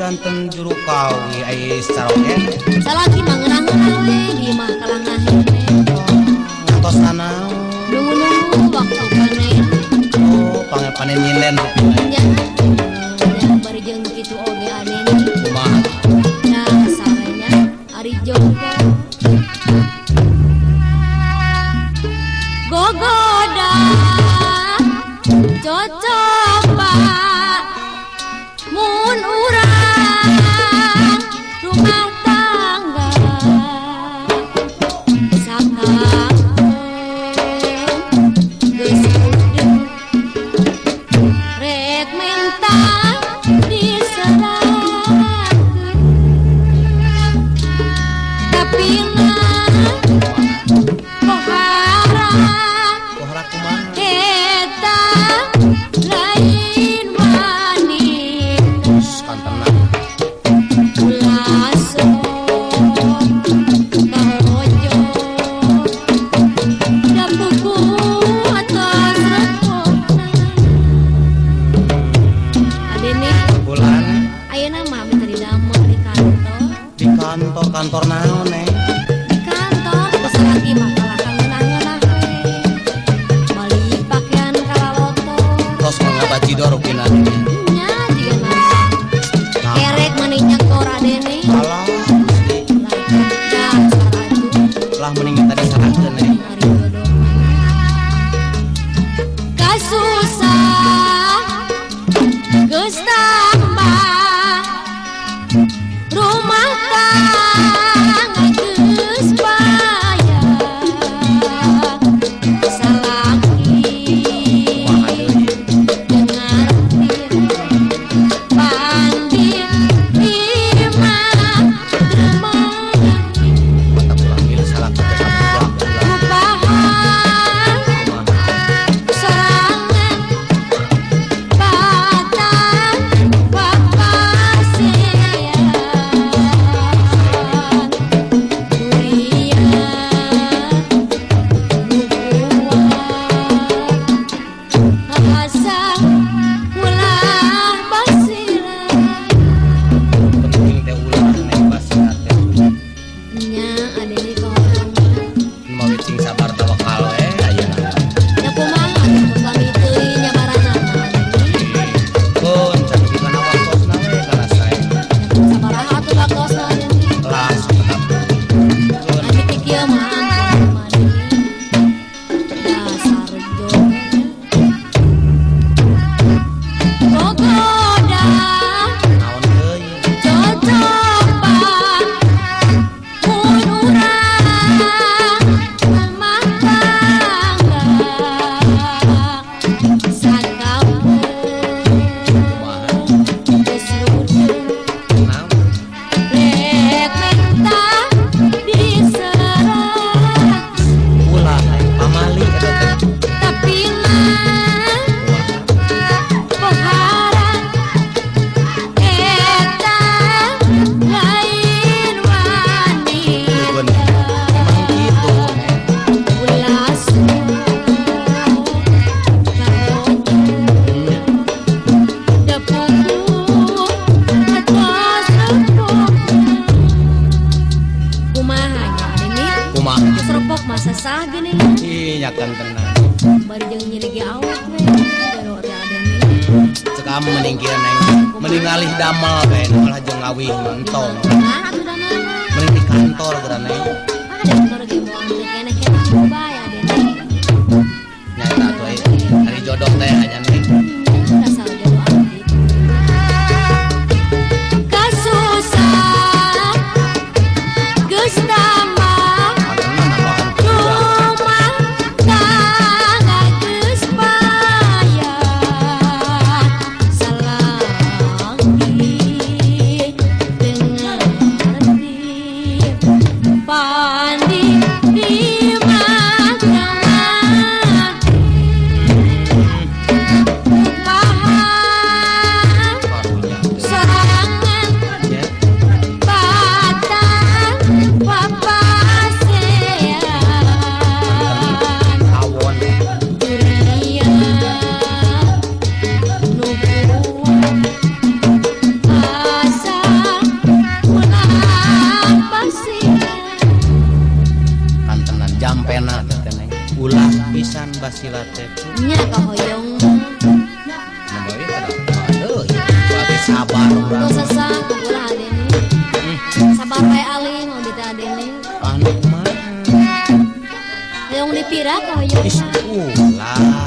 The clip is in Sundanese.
Ganten juru kawi ai sarogen. Salaki mah ngeunah-ngeunah we di imah kalangah hene. Ngatos naon? Nunggu-nunggu waktu panen. Oh, panen nyinden rupina. Nya. Nya bari jeung kitu oge adeni. Kumaha? Nah, sarenya ari jodoh. Gogoda cocoba mun urang rumah tangga sakampung geus udah rek minta diserahkeun tapi nah pohara Pohara kumaha? Eta lain wanita Terus kantena. Ulah sok kahojo da buku atos repokna. Adene Bulan ayeuna mah abdi teh didamel di kantor. Di kantor kantor naon, Neng? Di kantor ku salaki mah kalah ngeunah-ngeunah we. Balik pakaian kalalotor. Tos mah ngabajidor rupina. Nya jiga mah. Nah, Kerek mani nyekor adene. Alah, Gusti. Lah dasar atuh. Lah mending tadi sarahkeun, Neng. Ari jodoh mah. Kasusah geus tambah rumah tangga geus payah salaki Kumaha deui? Teu ngarti pandi imah dremah Mata pulang milih salaki teh kabudak ulah. Rupahan Kumaha? Sorangan batang papasean durian nu kuat asa ulah basiran. Penting teh ulah Neng basirat teh. Nya adene kahoyong mah. Mawi sing sabar tawakal we ayeuna. Nya kumaha atuh pami teuing nyabaranana adene. Keun can dugi kana waktosna we kana sae. Nya sabaraha atuh waktosna adene? Lah sok tetap. Keun. Abi teh kieu mah ampun mah adene. Dasar jodoh. Gogoda Naon deui? Cocoba mun urang rumah tangga sakampung Kumaha? Geus rudeung Naon? Rek menta diserahkeun Ulah Neng pamali eta teh. Tapi mah Kumaha? Pohara eta lain Bener. wanita Emang kitu, Neng. Ulah sok kahojo da puguh atos repokna. Kumaha nya adene? Kumaha? Geus repok mah sesah geuning nya. Ih, nya tenang. Bari jeung nyeri ge awak we jero teh adene. Cek kamu mending kieu Neng. Mending ngalih damel we ulah jeung ngawih mah entong. Nah atuh damelna. Mending di kantor geura Neng. Ah di kantor ge moal teu keneh-keneh bae adene. Nya eta atuh ari jodoh teh nya Neng. Dasar jodoh abdi. Kasusah geus tambah Pantena nambahan budak. Rumah tangga geus payah salaki teu ngarti pandi imah teu. salila teh. Nya kahoyong. Nembe aduh, berarti sabar urang. Teu sesah ulah adene. Sabar wae alim abdi teh adene. Anu kumaha? Hoyong dipira kahoyong. Ih, ulah.